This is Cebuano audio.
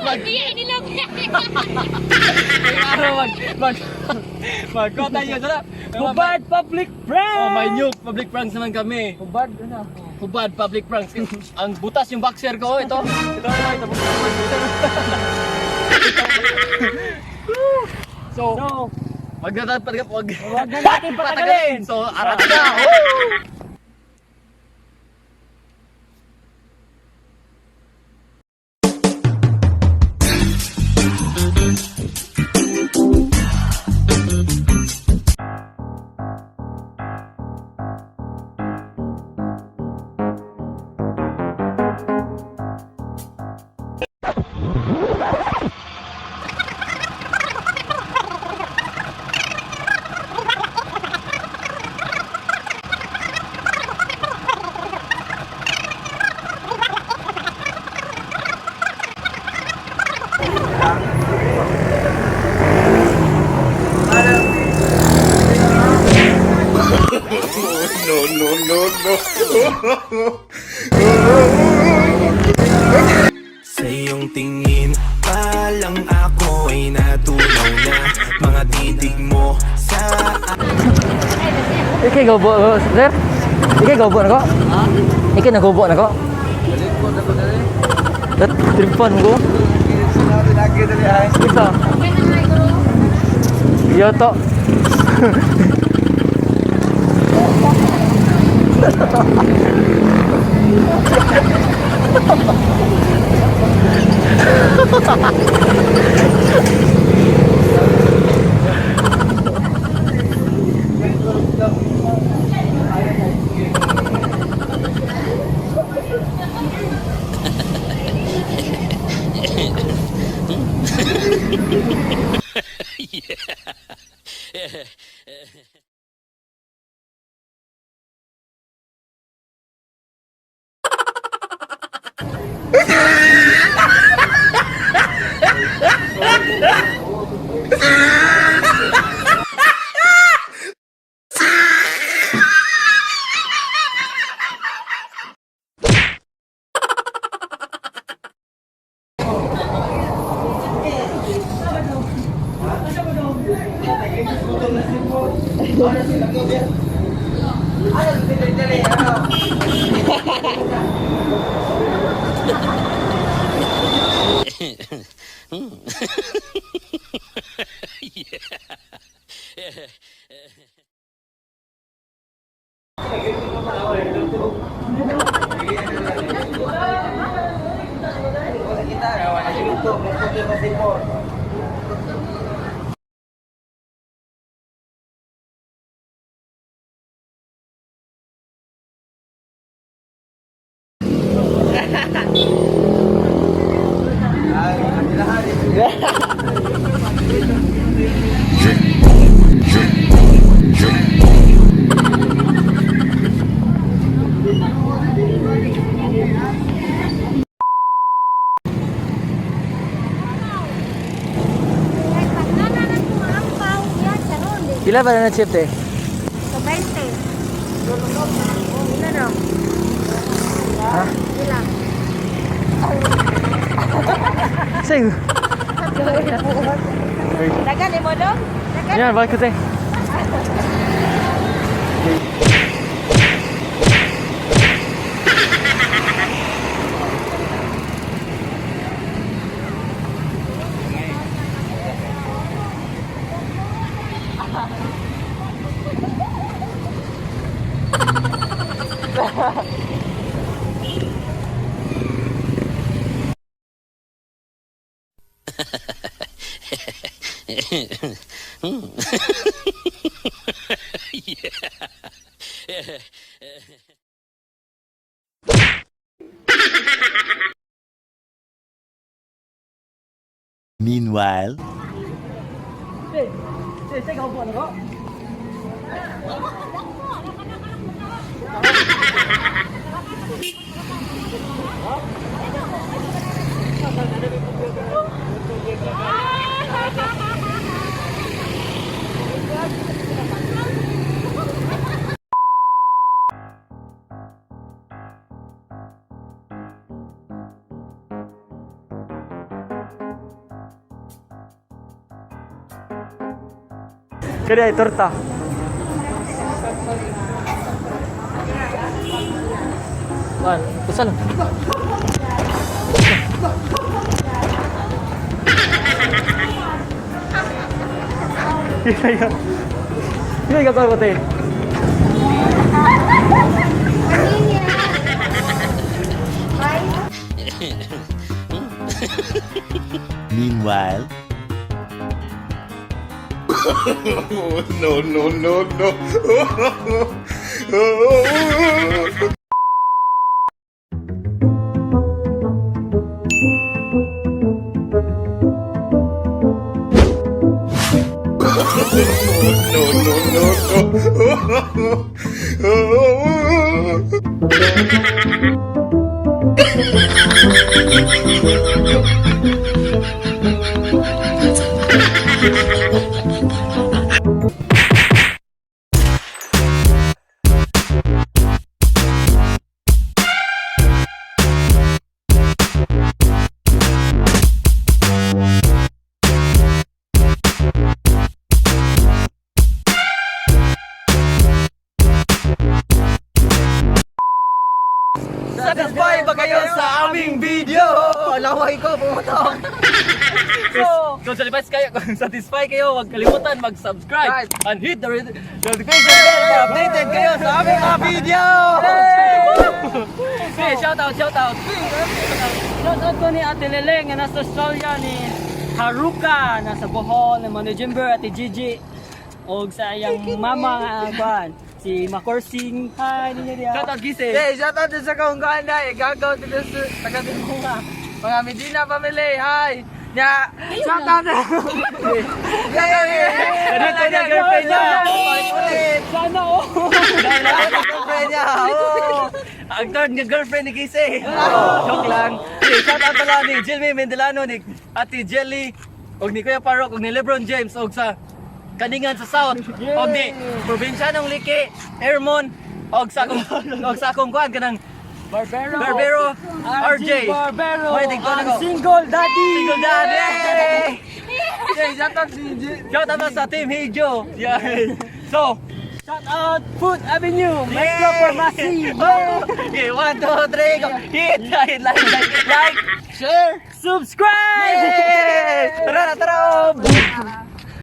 Mag Hindi inilog. Ngayong araw mag mag mag go tayo sa Hubad public prank! Oh, may new public pranks naman kami. Hubad ano? Hubad public pranks. Ang butas yung boxer ko, oh, ito. Ito, ito, ito. So, So, wag na dapat wag. wag na natin patagalin. So, arat na. Woo! Sa iyong tingin pa lang ako ay natunaw na. Mga titig mo sa Ikay gobo, sir. Ikay gobo na ko. Ikay nagobo na ko. Dat tripan ko. Isa. Yo to. Pila ba na chip eh? So, 20. Ilan na? Ha? Ilan? Say. Dagan mo dong? Dagan. Yan, balik ko te. Meanwhile. Say, say, gobo na ko. Kaya ay torta. Kuan, usa lang. Iya, iya. Iya, ko te. Meanwhile. No, no, no, no. No, no, no, no. Satisfy ba kayo sa aming video? Laway ko, pumutok. So, kung satisfy kayo, huwag kalimutan mag-subscribe and hit the notification bell para updated kayo sa aming mga video! Hey, shout out, shout out! Shout out ko ni Ate Lele nga nasa Australia, ni Haruka nasa Bohol, ni Mano Jimber, Ate Gigi og sa iyang mama nga kuan si Makorsing. Hi ninyo diha. Shout out, Gise! Hey, shout out din sa kaunggaan na igagaw dito sa taga mga mga Medina family. Hi. Nya, shout out. Yeah. Ganito na girlfriend niya! Ulit. Sana oh. Girlfriend niya. Oh. Ang third nga girlfriend ni Gise! Joke lang. Hey, shout out pala ni Jilmy Mendelano, ni Ate Jelly, og ni Kuya Parok, og ni LeBron James, og sa Kaningan sa South, og ni Probinsyanong Liki, Ermon, og sa akong kuan kanang Barbero. Barbero, RJ. Barbero. Hoy, tignan Ang ako. single daddy. Single daddy! Hey, shout out si Shout out sa Team Hijo. Yeah. So, Shout out Food Avenue, Metro Pharmacy. Okay, one, two, three, go. Hit, hit, like, like, like, Share, subscribe. Yay! Tara na, tara! Oh.